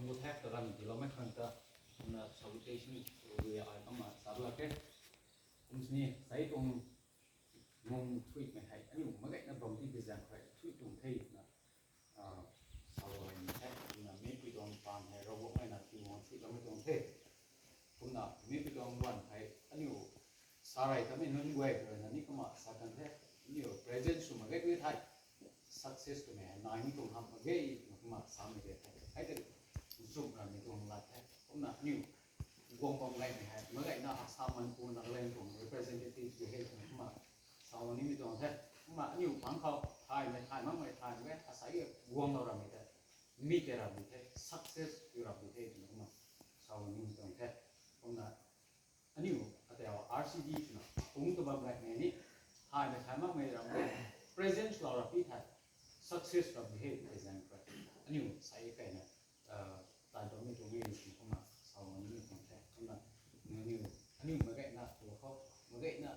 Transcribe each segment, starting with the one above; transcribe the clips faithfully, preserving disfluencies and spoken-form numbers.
Pu thak ta ram tiloumei khang ta, kumna salutation rui ai kumna sa lak khe. Kum sini sai tuang mung thuimei hei aniu mak gayna bam ti pi zaeng khou thui tuang the na, ah, salou ni the. Kumna mipui tuang pan hei Ravguangc mei na tiwang thuiloumei tuang the. Kumna mipui tuang luan hei aniu sa rey kamei nunc guay khou na ni kumna sa kan the. Aniu present sw mak ge tui thei, success twmei hei nai ni tuang hamh mak ge twna kumna samei de the. Hei tei nchumh ramei tuang lat the. Kumna aniu guang bam gaymei hei mak gayna Assam, Manipur, Nagaland tuang representative di hei twna kumna salou nimei tuang the. Kumna aniu pang khou thaymei, thay makmei, thay mak ge, asei guanglou ramei the. Mi tei ramei the, success tu ramei the twna kumna salou nimei tuang the. Kumna aniu atau R C D twna kung ta bam gaymei ni, thaymei, thay makmei ram ge, present lou ra pi thei, success ramei the, present ra. Aniu sai kaina, ah, tan tuang mi tuang mi ni kumna salou nimei tuang the. Kumna aniu, aniu mak gayna tu khou, mak gayna,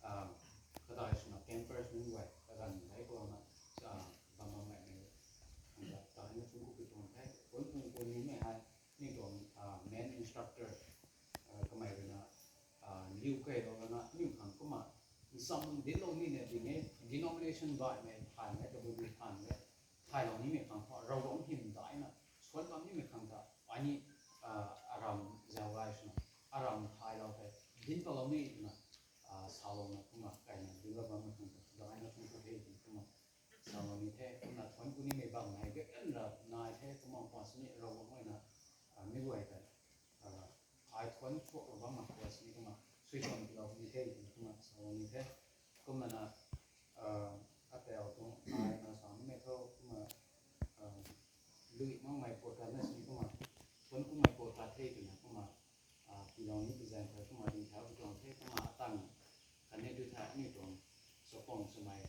ah, kadai swna campers nunc guay, kaganv hei khou na, ah, bam bam gaymei, kumna ta hei na thuanc ku pi tuang the. Thuanc ku pi nimei hei, ni tuang, ah, main instructor, ah, kamei rui na, ah, liu kei lou lana, aniu khang kumna nsam dinlou ni ne, denomination baihmei, thaymei, tabui thaymei, thaylou nimei khang khou Ravguangc hym daina suan bam nimei khang ta, ai ni, ah, aram zau gay swna, aram thaylou the, dinc palou ni twna, ah, salouna kumna kaina dinlou bammei khang ta daina thuanc ku the twna kumna salou ni the. Kumna thuanc ku nimei bam hei gay kan ra nai the, kumna pa sini Ravguangc mei na, ah, mi guay ta, ah, ai thuanc thuaklou bam mak khou sini kumna suaihiam tiilou ni the twna kumna salou ni the. Kumna na, ah, atau tuang ai na sa nimei thu kumna, ah, lui makmei podcast na sini kumna thuanc kumei podcast the twna kumna, ah, tiilou ni pi zaeng khou kumna ding thau pi tuang the. Kumna atang khatni tu thei aniu tuang support swmei,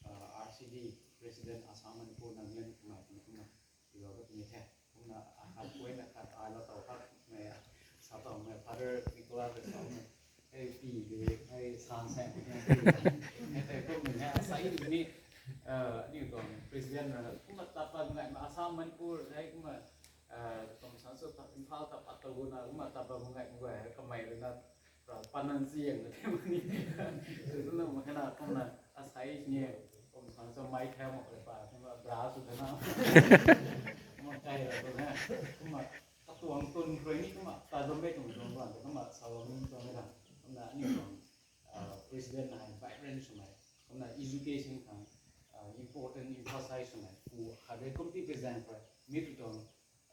ah, R C D President Assam, Manipur, Nagaland kamei twna kumna tiilou dat ni the. Kumna akhat kuayna khat ai lou taw khat mei, sa taw mei Father Nicholas rui sa mei, hei pi de, hei san saeng de, hei tei kumna hei asei ni, ah, aniu tuang president na kumna tat bam gaymei Assam, Manipur hei kumna, ah, kum san sw Imphal ta pat ta guna kumna tat bam gaymei guay hei kamei rui na ra panan ziang na the mani. Sw tu na mak khe na kumna asei ni kum san sw mei the mak le pa kumna bra sw the na. Kumna kai ra tu na. Kumna katuang tun rui ni kumna ta dam mei tuang tuang tuang kumna salou ni tuang mei ta. Kumna aniu tuang, ah, president na hei vibrant swmei. Kumna education khang, ah, important emphasize swmei. Ku khat de kum ti present khou mi pi tuang,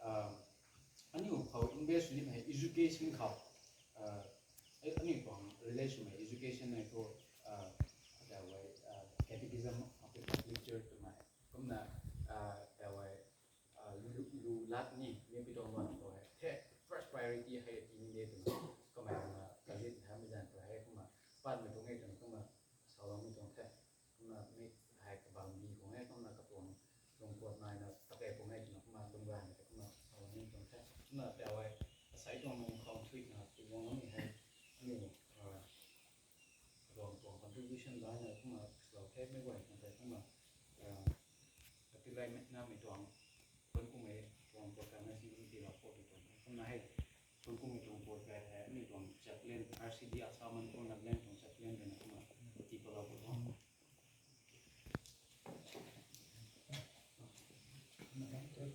ah, aniu khou invest nimei education khou, ah, aniu tuang relation mei education nei thu, ah, atau, ah, catechism of the Catholic Church twmei. Kumna, ah, atau, ah, lu, lu lat ni, mi pi tuang luan khou hei the first priority hei ti ni de twna kamei na kalit hamei zaeng khou hei kumna patmei tuang e twna kumna saloumei tuang the. Kumna mi hei kabam bi khou hei kumna katuang lungpuat naina takei khou hei twna kumna lungran tei kumna saloumei tuang the. Kumna tau hei asei tuang lung khou thuina tiiguang ni hei aniu, ah, katuang tuang contribution daina kumna slow the mei guay khang tei kumna, ah, katilai mei namei tuang thuanc kumei tuang podcast na sini tiilou khou tu tuang the. Kumna hei thuanc kumei tuang podcast hei aniu tuang chaplain, R C D Assam, Manipur, Nagaland tuang chaplain rui na kumna tii palou khou tuang.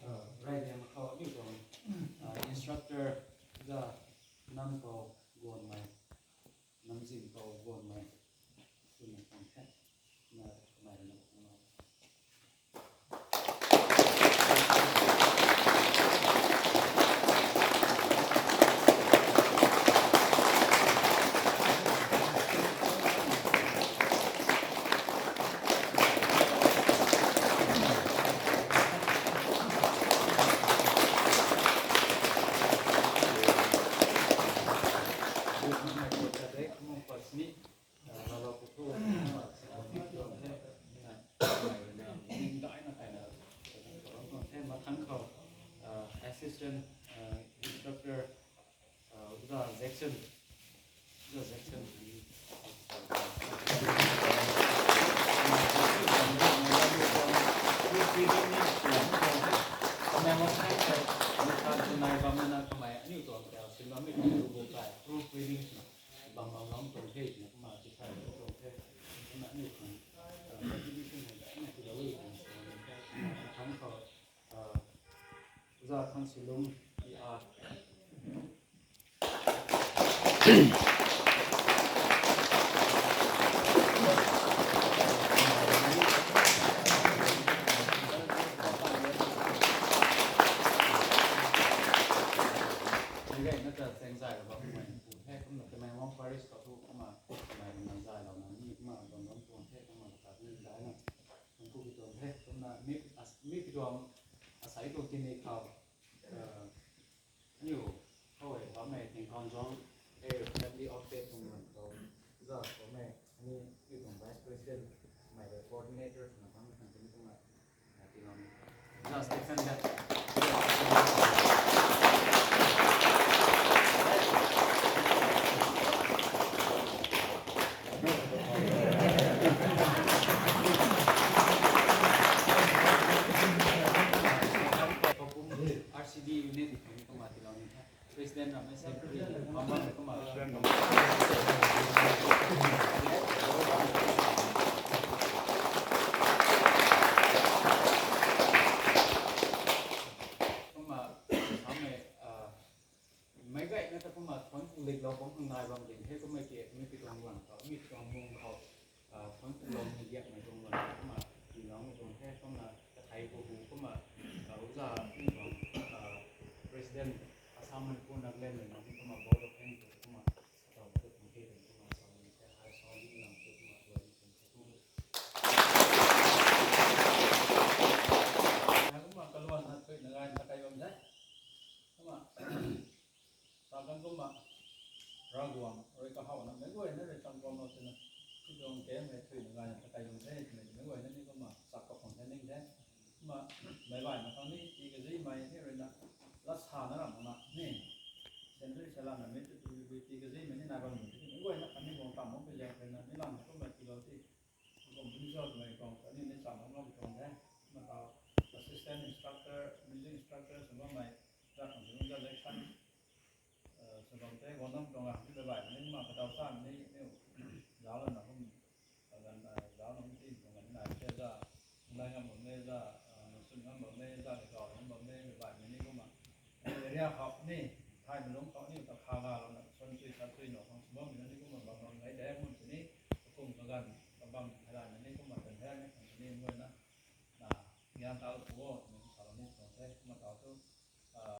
Ah, right hand khou aniu tuang, ah, instructor za Nampou Guanmei, Namzimpou Guanmei, twmei tuang the. Na kamei rui na kumna Mathang khou, uh, assistant, uh, instructor, uh, Oja Jackson. Oja Jackson. Nai bam na kamei aniu tuang tau sin bammei tuang lu bu kai proof reading swna bam bam lam tuang the twna kumna ti kai tuang the. Kumna aniu tuang contribution hei daina tilou e twna sa the. Kumna thang khou za thang silung i a Nang gay na ta cheng zay lo bam kumna pu the kumna Tamenglong Parish khou thu kumna kamei rui na zay lo na ni kumna bam bam tuang the kumna ta ni zay na. Nang pu ki tuang the kumna mi as mi ki tuang asai tuang tini khou. Aniu khou e bammei Tingkhon Zone Area Family Outfit tuang lan khou za khou mei ani aniu tuang Vice President mei rui coordinator swna bam khang tini kumna Just defend that. R C D unit ni kami kama tilou ni the. President ramei secretary bam bam kumna. Kumna samei meic gayna ta kumna thuanc ku liklou bam khang nai bam ding the. Kumna ke mi pi tuang guang khou mi tuang mung khou thuanc ku lou ni diakmei tuang guang kumna tiloumei tuang the. Kumna kathei khou hu kumna uza mi tuang President Assam Manipur Nagaland mei nunc kumna vote of thanks kumna atau tu tuang the kumna sa ni the. Ai sa ni lang tu kumna tuang the. Kumna kaluan na thui na gay na kai bam the. Kumna sa kan kumna Ravguangc rui kahaw na meic guayna rui cham kuam lou twna mi tuang ke mei thui na gay na ta kai bam the twmei meic guayna ni kumna chak kakhwang the ning the. Kumna meic baihmei khang ni tii kazimei ni rui na lat sa na ram na ni century salana mei tu tu tii kazimei ni nai bam ni meic guayna khatni guang tam bam pi zaeng rui na mi lam kumna tiilou ti. Kum ni sa twmei tuang khatni ni cham bam ngam tuang the. Kumna tau assistant instructor, music instructor sw bammei za khang sw za lek san sw bam the. Guang nam tuang a mi ta baihmei ni kumna kadaw sa ni niu zauc lana kum kaganv zauc na kum ti tuang ganv nai the za nai ngam bam e za, sun ngam bam e za, ni kau ngam bam e mei baihmei ni kumna area khou ni thaymei lungc khou ni ta kha galouna suan chui sa chui na khang sw bammei na ni kumna bam bam gay de. Kum sini kum kaganv kabam theilayna ni kumna tan the ni khang sini mei na na gyan ta pu o.